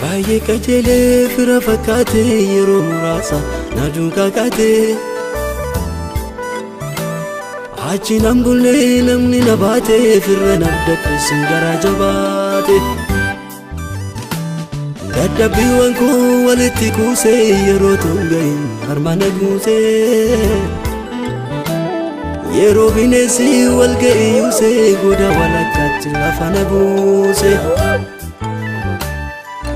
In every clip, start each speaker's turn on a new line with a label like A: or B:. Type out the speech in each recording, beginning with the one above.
A: Baay'ee qajeelee fira fakkaatee yeroo muraasa na duukaa kaatee. Achi nan bullee namni na baatee firra na dadhabsiin garaa jabaate. Dadhabbiiwwan koo walitti kuusee yeroo tolgahin harma na guusee. Yeroo bineensi wal ga'iyyuusee goda walakkaatti lafa na buuse.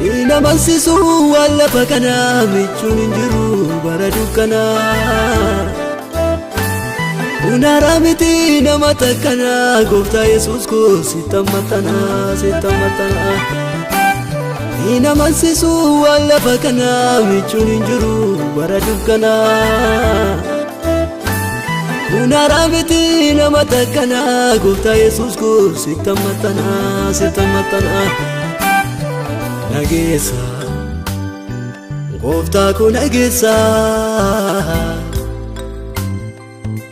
A: Hin amansiisu waan lafa kanaa michuun hin jiru bara dukkanaa. Kun haaraa miti nama takkanaa gooftaa Yesuus koo sitti ammatanaa sitti ammatanaa. Hin amansiisu waan lafa kanaa michuun hin jiru bara dukkanaa. Kun haaraa miti nama takkanaa gooftaa Yesuus koo sitti ammatanaa sitti ammatanaa. Nageessa gooftaa koo nageessa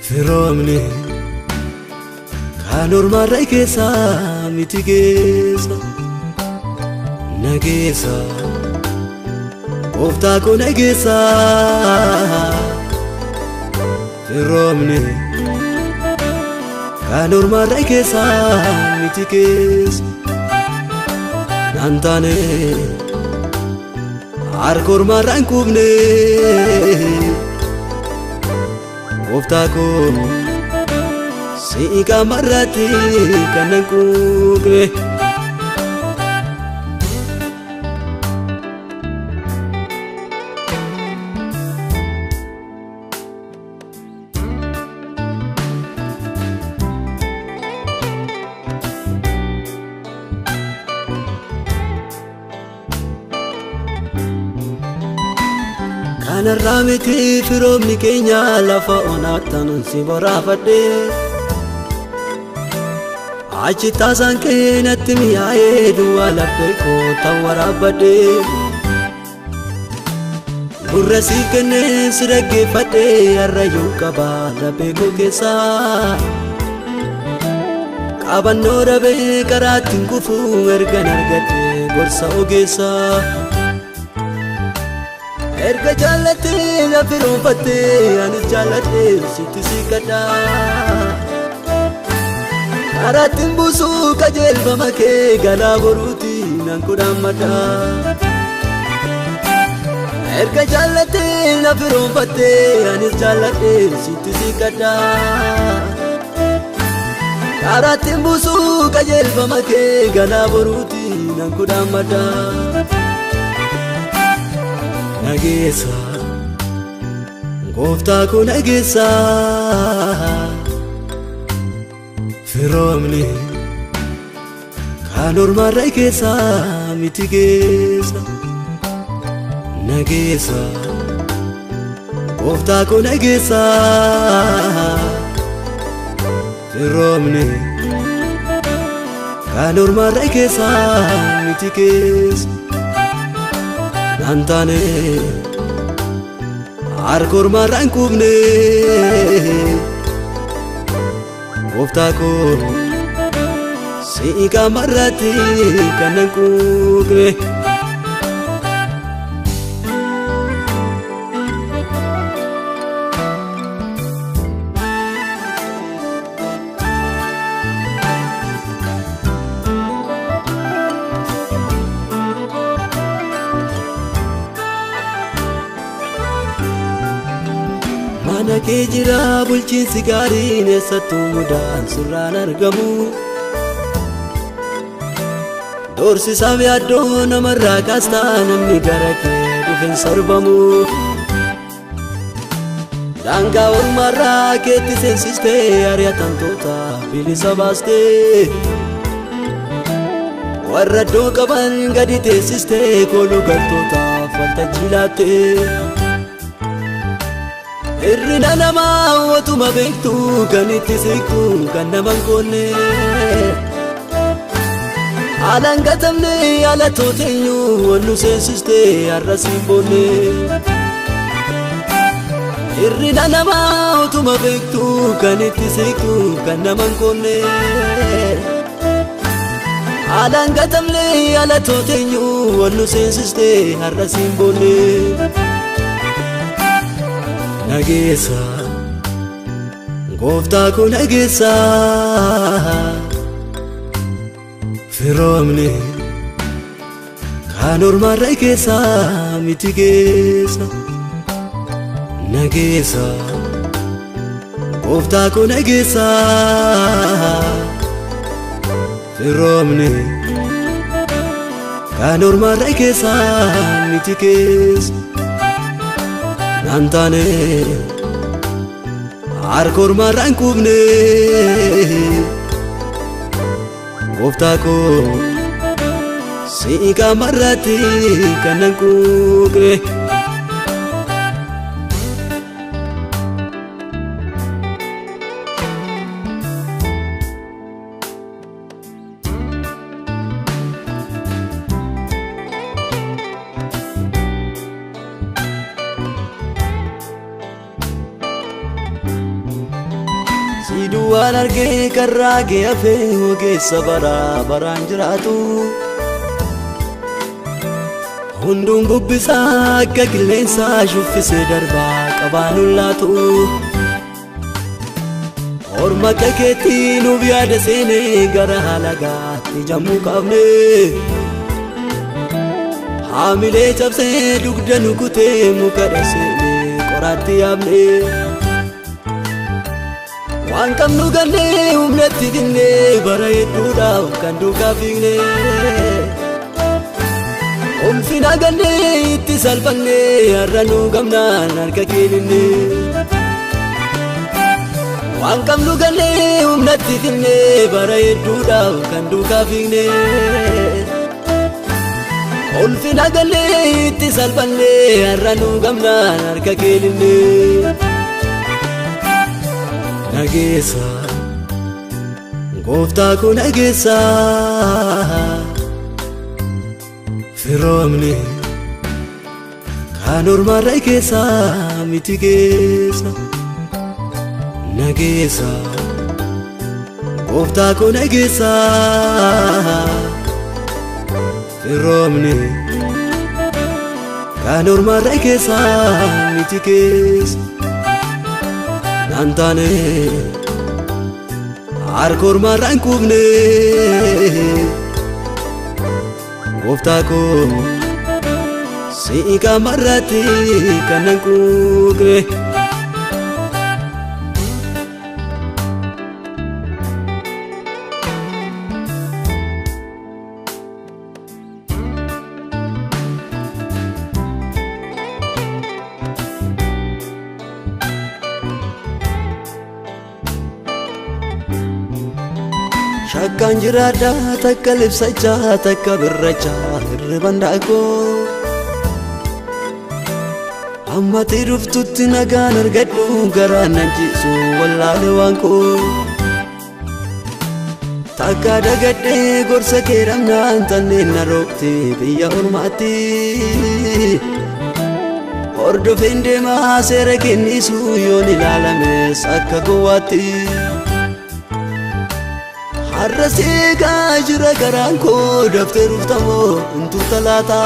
A: firoomni kan ormaarra keessa miti keessa. Nageessa gooftaa koo nageessa firoomni kan ormaarra keessa miti keessa. Naan taane harka ormaarra hin quufne gooftaa koo si'i qaamarratti kan nan quuqne. Kanarraa miti firoomni keenya lafa onaattan si boraafadhe. Achi taasaan kee natti mi'aayee duwwaa laphee koo tan waraabbadhe. Gurra siif kennee si dhaggeeffadhe harrayyuu qaba laphee koo keessaa. Qabannoo dhabee karaa ittiin kufuu ergan argadhe gorsa ogeessaa. Erga jaallattee na firoonfattee anis jaalladhee sitti siqadha. Karaa ittiin buusuu qajeelfama kee galaa boruuti nan kudhaammadha. Erga jaallattee na firoonfattee anis jaalladhee sitti siqadha. Karaa ittiin buusuu qajeelfama kee galaa boruuti nan kudhaammadha. Nageessa gooftaa koo nageessa firoomni kan ormaarra keessa miti keessa. Nageessa gooftaa koo nageessa firoomni kan ormaarra keessa miti keessa. Naan taane harka ormaarra hin quufne gooftaa koo si'i qaamarratti kan nan quuqne. Mana kee jira bulchiinsi gaariin eessattuu mudaan surraan argamu. Doorsisaaf yaaddoo namarraa kaastaa namni gara kee dhufeen sarbamu. Daangaa ormaarraa keetti seensistee ari'atamtoota bilisa baastee. Warra iddoo qaban gadi teessistee kooluu galtootaaf waltajjii laattee. Hirrina namaa otuma beektu kan itti siqtu kan nama hin qoonne. Haalaan gatamne haala tooteenyu ol nu seensistee har'a siin boonne. Hirrina namaa otuma beektu kan itti siqtu kan nama hin qoonne. Haalaan gatamne ala tooteenyu wal nu seensiste har'a siin boonne. Nageessa gooftaa koo nageessa firoomne kan ormaarra keessa miti keessa. Nageessa gooftaa koo nageessa firoomne kan ormaarra keessa miti keessa. Naan taane harka ormaarra hin quufne gooftaa koo si'i qaamarratti kan nan quuqne. Waan argee karraa kee hafee ogeessa bara baraan jiraatu. Hunduun bubbisaa akka qilleensaa shuffisee darbaa qabaan laatu. Orma akka keetti nuuf yaada seenee gara halagaatti jammuu qabne. Haamilee cabsee dugda nu kutee muka dhaseenee qoraatti yaabne. Waan qabnu gannee humnatti dinnee bara hedduudhaaf kan duukaa fiigne. Ulfina gannee itti salphannee har'a nu gamnaan harka keeninne. Waan qabnu gannee humnatti dinnee bara hedduudhaaf kan duukaa fiigne. Ulfina gannee itti salphannee har'a nu gamnaan harka keeninne. Nageessa gooftaa koo nageessa firoomne kan ormaarra keessa miti keessa. Nageessa gooftaa koo nageessa firoomne kan ormaarra keessa miti keessa. Naan taane harka ormaarra hin quufne gooftaa koo si'i qaamarratti kan nan quuqne. Shakkaan jiraadha takka libsachaa takka birrachaa hirriban daakoo. Ammatti dhuftutti nagaan argadhu garaan nan ciisu wallaale waan koo. Takka dagadhee gorsa kee dhabnaan tanneen na roobte biyya ormaatti. Hordofeen deemaa seera kennisu yoon ilaalames akka gowwaatti. Har'a seeqaa jira garaan koo daftee dhuftamoo hin laata.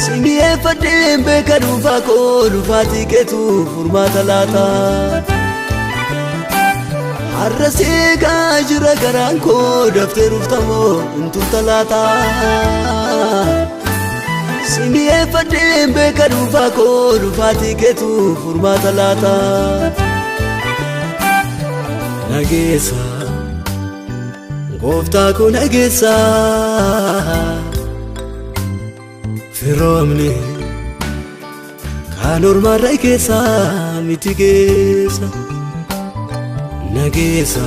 A: Simi'eeffadheen beeka dhuunfaa koo dhufaatii keetu furmaata laata. Har'a seeqaa jira garaan koo daftee dhuftamoo hin laata. Simi'eeffadheen beeka dhuunfaa koo dhufaatii keetu furmaata laata. Nageessa gooftaa koo nageessa firoomne kan ormaarra keessa miti keessa. Nageessa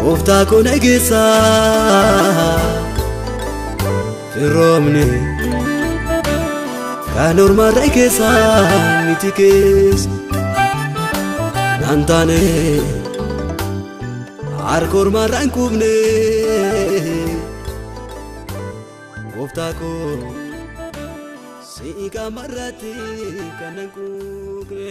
A: gooftaa koo nageessa firoomne kan ormaarra keessa miti keessa. Naan taane harka ormaarra hin quufne gooftaa koo si'i qaamarratti kan nan quuqne.